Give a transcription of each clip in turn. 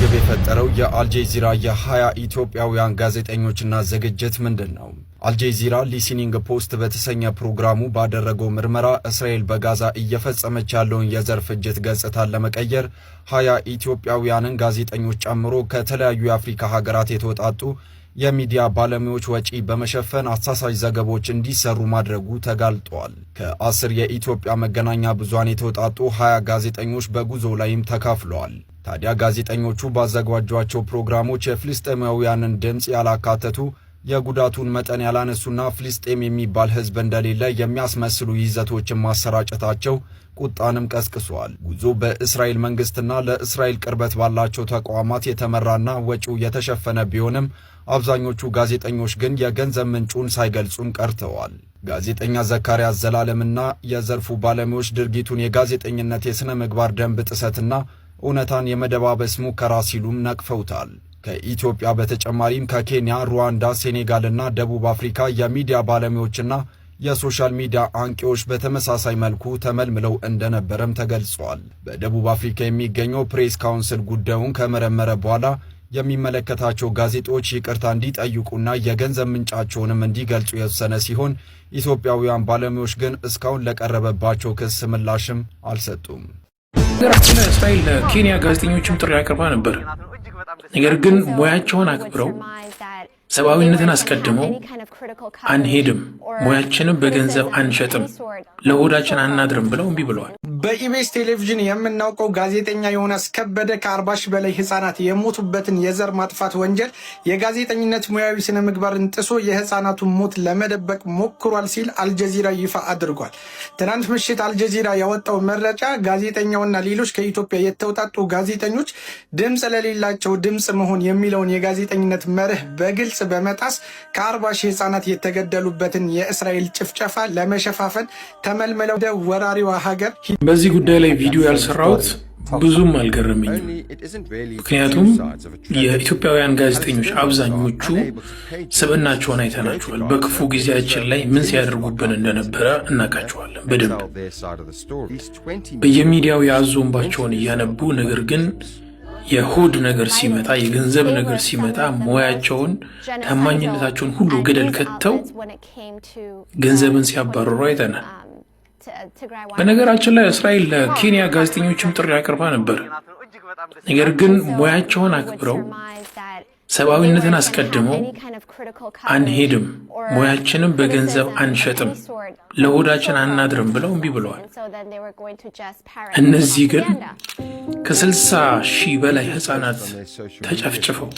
ውዝግብ የፈጠረው የአልጄዚራ የ20 ኢትዮጵያውያን ጋዜጠኞችና ዝግጅት ምንድን ነው? አልጄዚራ Listening Post በተሰኘ ፕሮግራሙ ባደረገው ምርመራ እስራኤል በጋዛ እየፈጸመች ያለውን የዘር ፍጅት ገጽታን ለመቀየር 20 ኢትዮጵያውያንን ጋዜጠኞች ጨምሮ ከተለያዩ የአፍሪካ ሀገራት የተውጣጡ የሚዲያ ባለሙያዎች ወጪ በመሸፈን አሳሳች ዘገባዎች እንዲሰሩ ማድረጉ ተጋልጧል። ከ10 የኢትዮጵያ መገናኛ ብዙሃን የተውጣጡ 20 ጋዜጠኞች በጉዞ ላይም ተካፍለዋል። ታዲያ ጋዜጠኞቹ ባዘጋጇቸው ፕሮግራሞች የፍልስጤማውያንን ድምፅ ያላካተቱ፣ የጉዳቱን መጠን ያላነሱና ፍልስጤም የሚባል ሕዝብ እንደሌለ የሚያስመስሉ ይዘቶችን ማሰራጨታቸው ቁጣንም ቀስቅሷል። ጉዞ በእስራኤል መንግስትና ለእስራኤል ቅርበት ባላቸው ተቋማት የተመራና ወጪው የተሸፈነ ቢሆንም አብዛኞቹ ጋዜጠኞች ግን የገንዘብ ምንጩን ሳይገልጹም ቀርተዋል። ጋዜጠኛ ዘካርያስ ዘላለምና የዘርፉ ባለሙያዎች ድርጊቱን የጋዜጠኝነት የሥነ ምግባር ደንብ ጥሰትና እውነታን የመደባበስ ሙከራ ሲሉም ነቅፈውታል። ከኢትዮጵያ በተጨማሪም ከኬንያ፣ ሩዋንዳ፣ ሴኔጋልና ደቡብ አፍሪካ የሚዲያ ባለሙያዎችና የ social media አንቂዎች በተመሳሳይ መልኩ ተመልምለው እንደነበረም ተገልጿል። በደቡብ አፍሪካ የሚገኘው Press Council ጉዳዩን ከመረመረ በኋላ የሚመለከታቸው ጋዜጦች ይቅርታ እንዲጠይቁና የገንዘብ ምንጫቸውንም እንዲገልጹ የወሰነ ሲሆን ኢትዮጵያውያን ባለሙያዎች ግን እስካሁን ለቀረበባቸው ክስ ምላሽም አልሰጡም። ሀገራችን እስራኤል ለኬንያ ጋዜጠኞችም ጥሪ አቅርባ ነበር። ነገር ግን ሙያቸውን አክብረው ሰብአዊነትን አስቀድመው አንሄድም፣ ሙያችንም በገንዘብ አንሸጥም፣ ለሆዳችን አናድርም ብለው እምቢ ብለዋል። በኢቢኤስ ቴሌቪዥን የምናውቀው ጋዜጠኛ ዮናስ ከበደ ከ40 ሺህ በላይ ህጻናት የሞቱበትን የዘር ማጥፋት ወንጀል የጋዜጠኝነት ሙያዊ ስነ ምግባርን ጥሶ የህጻናቱን ሞት ለመደበቅ ሞክሯል ሲል አልጀዚራ ይፋ አድርጓል። ትናንት ምሽት አልጀዚራ ያወጣው መረጃ ጋዜጠኛውና ሌሎች ከኢትዮጵያ የተውጣጡ ጋዜጠኞች ድምፅ ለሌላቸው ድምፅ መሆን የሚለውን የጋዜጠኝነት መርህ በግልጽ በመጣስ ከ40 ሺህ ህጻናት የተገደሉበትን የእስራኤል ጭፍጨፋ ለመሸፋፈን ተመልምለው ወደ ወራሪዋ ሀገር በዚህ ጉዳይ ላይ ቪዲዮ ያልሰራሁት ብዙም አልገረመኝም። ምክንያቱም የኢትዮጵያውያን ጋዜጠኞች አብዛኞቹ ስብዕናቸውን አይተናቸዋል። በክፉ ጊዜያችን ላይ ምን ሲያደርጉብን እንደነበረ እናውቃቸዋለን በደንብ። በየሚዲያው የአዞ እንባቸውን እያነቡ፣ ነገር ግን የሆድ ነገር ሲመጣ፣ የገንዘብ ነገር ሲመጣ ሙያቸውን፣ ታማኝነታቸውን ሁሉ ገደል ከተው ገንዘብን ሲያባርሩ አይተናል። በነገራችን ላይ እስራኤል ለኬንያ ጋዜጠኞችም ጥሪ አቅርባ ነበር። ነገር ግን ሙያቸውን አክብረው ሰብአዊነትን አስቀድመው አንሄድም፣ ሙያችንም በገንዘብ አንሸጥም፣ ለሆዳችን አናድርም ብለው እምቢ ብለዋል። እነዚህ ግን ከ60,000 በላይ ህፃናት ተጨፍጭፈው፣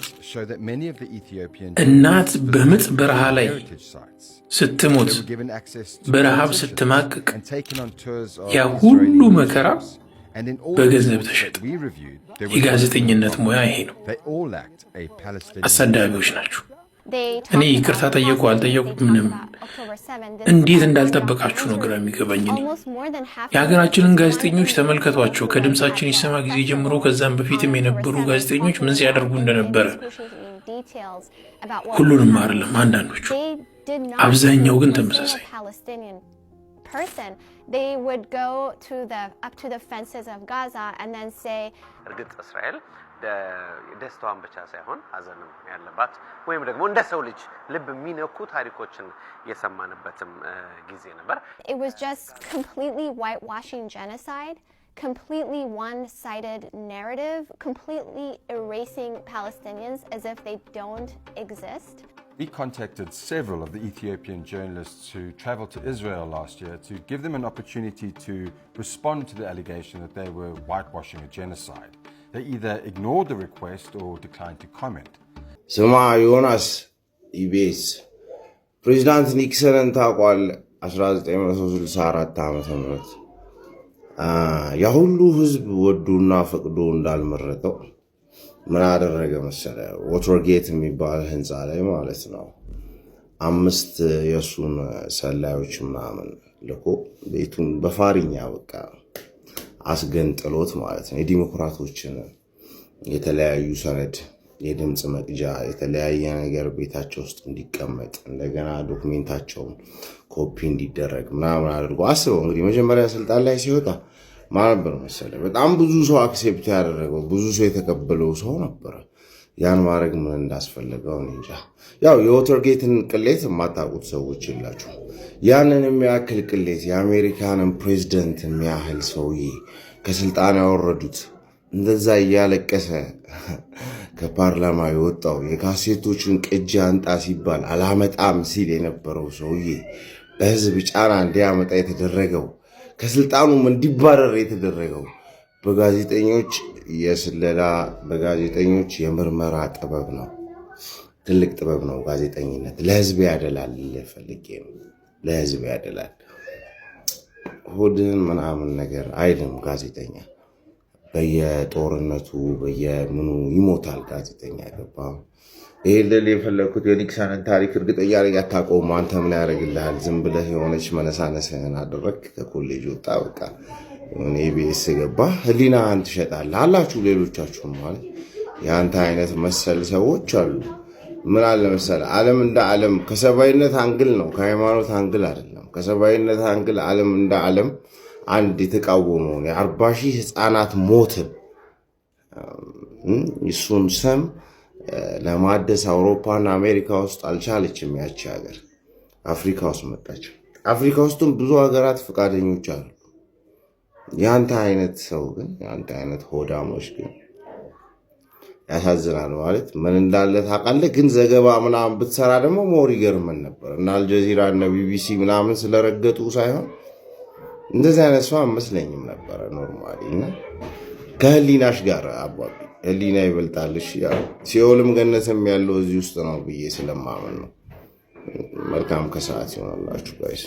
እናት በምጥ በረሃ ላይ ስትሞት፣ በረሃብ ስትማቅቅ፣ ያ ሁሉ መከራ በገንዘብ ተሸጠ። የጋዜጠኝነት ሙያ ይሄ ነው። አሳዳቢዎች ናቸው። እኔ ይቅርታ ጠየቁ አልጠየቁ ምንም እንዴት እንዳልጠበቃችሁ ነው ግራ የሚገባኝ። እኔ የሀገራችንን ጋዜጠኞች ተመልከቷቸው። ከድምፃችን ይሰማ ጊዜ ጀምሮ ከዛም በፊትም የነበሩ ጋዜጠኞች ምን ሲያደርጉ እንደነበረ፣ ሁሉንም አይደለም፣ አንዳንዶቹ፣ አብዛኛው ግን ተመሳሳይ። They would go to the up to the fences of Gaza and then say እርግጥ እስራኤል ደስታዋን ብቻ ሳይሆን ሐዘንም ያለባት ወይም ደግሞ እንደ ሰው ልጅ ልብ የሚነኩ ታሪኮችን የሰማንበትም ጊዜ ነበር። It was just completely whitewashing genocide, completely one-sided narrative, completely erasing Palestinians as if they don't exist. We contacted several of the Ethiopian journalists who traveled to Israel last year to give them an opportunity to respond to the allegation that they were whitewashing a genocide. They either ignored the request or declined to comment. ስማ ዮናስ፣ ኢቢኤስ ፕሬዚዳንት ኒክሰንን ታውቋለህ? 1964 ዓ.ም. ያ ሁሉ ህዝብ ወዶና ፈቅዶ እንዳልመረጠው ምን አደረገ መሰለ? Watergate የሚባል ህንፃ ላይ ማለት ነው አምስት የእሱን ሰላዮች ምናምን ልኮ ቤቱን በፋሪኛ በቃ አስገንጥሎት ማለት ነው። የዲሞክራቶችን የተለያዩ ሰነድ፣ የድምፅ መቅጃ፣ የተለያየ ነገር ቤታቸው ውስጥ እንዲቀመጥ፣ እንደገና ዶክሜንታቸውን ኮፒ እንዲደረግ ምናምን አድርጎ፣ አስበው እንግዲህ፣ መጀመሪያ ስልጣን ላይ ሲወጣ ማን ነበር መሰለህ? በጣም ብዙ ሰው accept ያደረገው፣ ብዙ ሰው የተቀበለው ሰው ነበረ። ያን ማድረግ ምን እንዳስፈለገው እኔ እንጃ። ያው የዎተርጌትን ቅሌት የማታውቁት ሰዎች የላችሁ። ያንን የሚያክል ቅሌት፣ የአሜሪካንን ፕሬዚደንት የሚያህል ሰውዬ ከስልጣን ያወረዱት፣ እንደዛ እያለቀሰ ከፓርላማ የወጣው፣ የካሴቶቹን ቅጂ አምጣ ሲባል አላመጣም ሲል የነበረው ሰውዬ በህዝብ ጫና እንዲያመጣ የተደረገው፣ ከስልጣኑም እንዲባረር የተደረገው በጋዜጠኞች የስለላ፣ በጋዜጠኞች የምርመራ ጥበብ ነው። ትልቅ ጥበብ ነው ጋዜጠኝነት። ለህዝብ ያደላል ፈልጌ ነው። ለህዝብ ያደላል። ሆድህን ምናምን ነገር አይልም ጋዜጠኛ። በየጦርነቱ በየምኑ ይሞታል ጋዜጠኛ። ገባ? ይሄ ልል የፈለግኩት የኒክሰንን ታሪክ እርግጠኛ ነኝ አታውቀውም። አንተ ምን ያደርግልሃል? ዝም ብለህ የሆነች መነሳነስህን አደረግ፣ ከኮሌጅ ወጣ፣ በቃ የሆነ ኢቢኤስ ገባ፣ ህሊናህን ትሸጣለህ አላችሁ። ሌሎቻችሁም ማለት የአንተ አይነት መሰል ሰዎች አሉ። ምን አለ መሰለህ፣ ዓለም እንደ ዓለም ከሰብአዊነት angle ነው፣ ከሃይማኖት angle አይደለም። ከሰብአዊነት angle ዓለም እንደ ዓለም አንድ የተቃወመውን የ40,000 ህፃናት ሞትን እሱን ስም ለማደስ አውሮፓና አሜሪካ ውስጥ አልቻለችም። ያቺ ሀገር አፍሪካ ውስጥ መጣች። አፍሪካ ውስጥም ብዙ ሀገራት ፈቃደኞች አሉ። የአንተ አይነት ሰው ግን፣ የአንተ አይነት ሆዳሞች ግን ያሳዝናል። ማለት ምን እንዳለ ታውቃለህ፣ ግን ዘገባ ምናምን ብትሰራ ደግሞ more ይገርመን ነበር። እና አልጀዚራ እነ ቢቢሲ ምናምን ስለረገጡ ሳይሆን እንደዚህ አይነት ሰው አመስለኝም ነበረ normally። እና ከህሊናሽ ጋር አባቢ፣ ህሊና ይበልጣልሽ። ሲኦልም ገነትም ያለው እዚህ ውስጥ ነው ብዬ ስለማምን ነው። መልካም ከሰዓት ይሆናላችሁ guys።